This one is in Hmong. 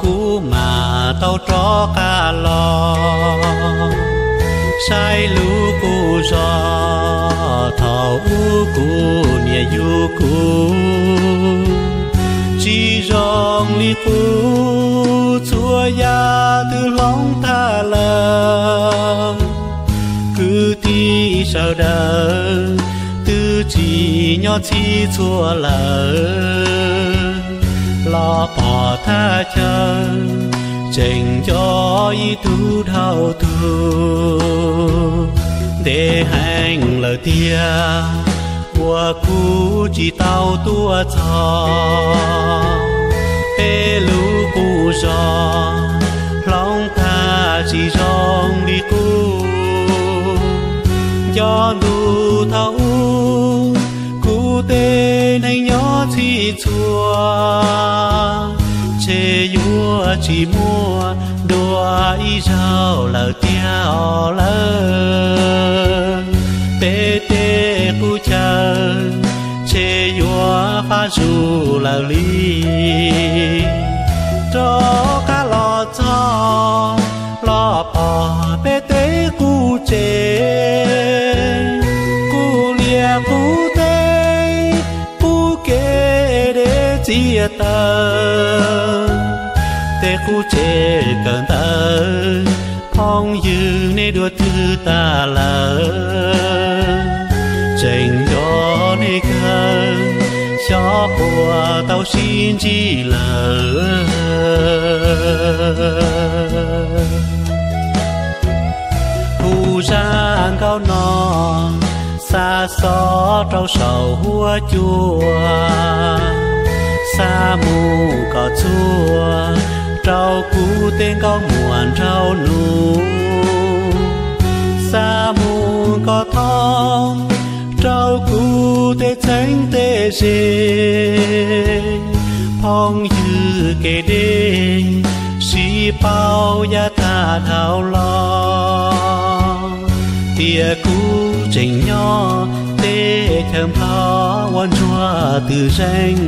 Kuv mam tau rov qab los saib lub qub zos thaum ub kuv niam yug kuv. Tsis zoo li qub, txhua yam twb hloov tag lawm. Kwv tij sawv daws twb tsis nyob txhij txhua lawm, los pom thaj chaw tseem nco ib tug dhau tug. Ntev heev lawm tiag uas kuv tsis tau tuaj txog. Peb lub qub zos hloov tag tsis zoo li qub. Nco ntu thaum ub kuv tej neeg nyob txhij txhua, ntshe yuav tsis muaj dua ib zaug lawm tiag os lawm. Peb tej qub chaw ntshe yuav qab zuj lawm li. Rov qab los txog los pom peb tej qub tsev, qub liaj qub teb, qub kev deb txias taw. Tej qub tsev kawm ntawv, phooj ywg nej dua twg tas lawm? Tseem nco nej kawg, xyov puas tau sib ntsib lawm. Hu zaj nkauj no xa xov rau saum huab cua, xa mus kom txhua rau kuv tej nkauj muam nraug nus, xa mus kom thoob rau kuv tej txheeb tej ze. Phooj ywg kev deb sib paub yav tag dhau los, tiam kuv tseem nyob teb chaws Nplog ua ntsuag twm zeej.